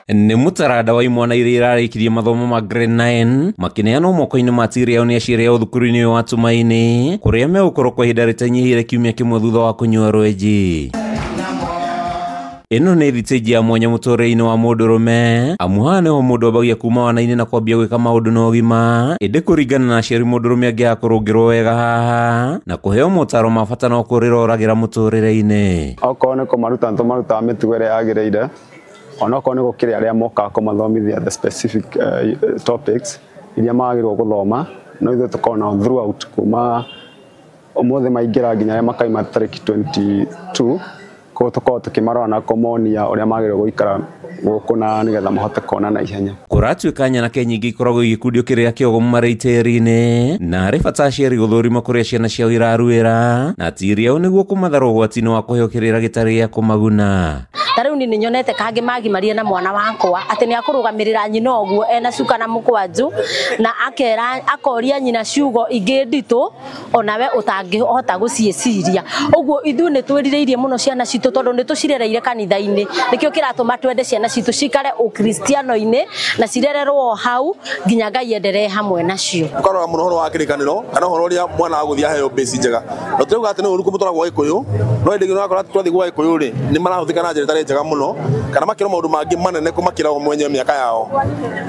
Nĩ mũtaranda wa imwana iria irarĩkirie mathomo ma grade 9 makĩneanwo moko-inĩ ma tiri yao nĩ aciari ao thukuru-inĩ ũyũ wa Tumaini, kũrĩa megũkorwo kwa ihinda rĩtanyihĩire kiumia kĩmwe thutha wa kũnyua rwenji. Ĩno nĩ thitĩnji ya mwanya mũtũrĩre-inĩ wa mũndũrũme, amu haha nĩho mũndũ ambagia kuma wana-inĩ na kwambia gwĩka maũndũ na ũgima. Ĩndĩ kũringana na aciari, mũndũrũme angĩaga kũrũngĩrwo wega haha na kũheo motaro ma bata no kũrĩra oragĩra mũtũrĩre-inĩ. Okorwo nĩ kũmaruta nĩtũmarutaga mĩtugo ĩrĩa yagĩrĩire, onokorwo nĩ gũkĩrĩ arĩa mokaga kũmathomithia the specific topics iria magĩrĩirwo gũthoma, no ithuĩ tũkoragwo nao throughout kuma ũmũthĩ maingĩra nginya arĩa makaima tarĩki 22. Koguo tũkoragwo tũkĩmarora na kũmonia ũrĩa magĩrĩirwo gũikara gũkũ na nĩgetha mahote kuona na ihenya. Kũratuĩka nyanake nyingĩ ikoragwo igĩkundio kĩrĩa kĩogomu marĩ itĩri-inĩ, na harĩ bata aciari gũthũrima kũrĩa ciana ciao iraruĩra na tiri yao nĩguo kũmathara ũgwati-inĩ wa kũheo kĩrĩra gĩtarĩ gĩa kũmaguna. Ta rĩu niĩ nĩnyonete kangĩ magimarie na mwana wakwa atĩ nĩ akũrũgamĩrĩra nyina ũguo ena cuka na mũkwanjũ, na akera akoria nyina ciugo ingĩ nditũ onawe ũtangĩhota gũciĩciria. Ũguo ithuĩ nĩ twĩrirĩirie mũno ciana citũ tondũ nĩ tũcirereire kanitha-inĩ, nĩkĩo kĩratũma twende ciana citũ cikare ũkristiano-inĩ na cirererwo hau nginya Ngai enderee hamwe nacio. Ũkarora mũno ũhoro wa kĩrĩkanĩro kana ũhoro ũrĩa mwana agũthiĩ aheo base njega, na tũrauga atĩ nĩ ũru kũmũtwara gwa Gĩkũyũ, no hĩndĩ ĩngĩ ũrakora twathiĩ gwa Gĩkũyũ rĩ, nĩ marahũthĩka na njĩra ĩtarĩ njega mũno, kana makĩrwo maũndũ mangĩ manene kũmakĩra o mwenyewe mĩaka yao,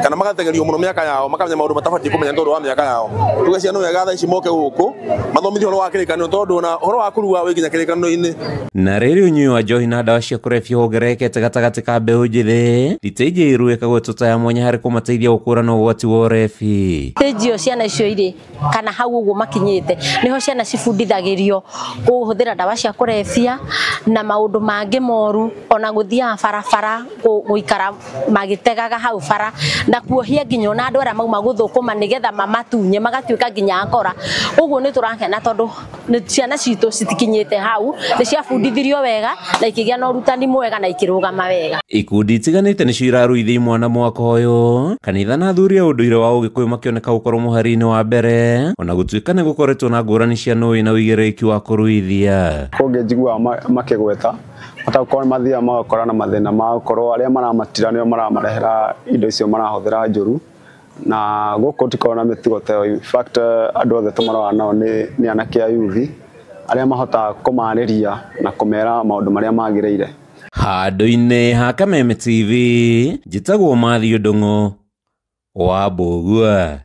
kana magategerio mũno mĩaka yao, makamenya maũndũ matabatiĩ kũmenya nĩ tondũ wa mĩaka yao. Tuge ciana wega thaa ici moke gũkũ mathomithio ũhoro wa kĩrĩkanĩro, tondũ ona ũhoro wa kũrua wĩ nginya kĩrĩkanĩro-inĩ. Na rĩrĩ ũnyui wa njohi na ndawa cia kũrebia wongererekete gatagatĩ ka mbeũ njĩthĩ, thitĩnji ĩrũ ĩkagwetwo ta ya mwanya harĩ kũmateithia gũkũrana ũgwati wa ũrebi. Stage ĩyo ciana icio irĩ kana hau ũguo makinyĩte nĩho ciana cibundithagĩrio kũhũthĩra ndawa cia kũrebia na maũndũ mangĩ moru, ona gũthiaga barabara gũikara magĩtegaga hau bara na kuohia nginya ona andũ arĩa mauma gũthũkũma nĩgetha mamatunye magatuĩka nginya akora. Ũguo nĩ tũrakena tondũ ciana citũ citikinyĩte hau, nĩ ciabundithirio wega na ikĩgĩa na ũrutani mwega na ikĩrũgama wega. Ikundi itiganĩte nĩcio iraruithia imwana mwaka ũyũ, kanitha na athuri a ũndũire wa Ũgĩkũyũ makĩoneka gũkorwo mũhari-inĩ wa mbere, ona gũtuĩka nĩ gũkoretwo na ngũrani cia nũĩ na ũigĩrĩrĩki wa kũruithia. Kũngĩ njiguaga makĩgweta matakorwo mathiaga magakora na mathĩna ma gũkorwo arĩa maramatira nĩo maramarehera indo icio marahũthĩra njũru, na gũkũ tikoragwo na mĩtugo ta ĩyo. In fact andũ othe tũmaroraga nao nĩ anake a yuthi arĩa mahotaga kũmarĩria na kũmera maũndũ marĩa magĩrĩire. Handũ-inĩ ha Kameme TV, njĩtagwo Matthew Ndung'u wa Mbũgua.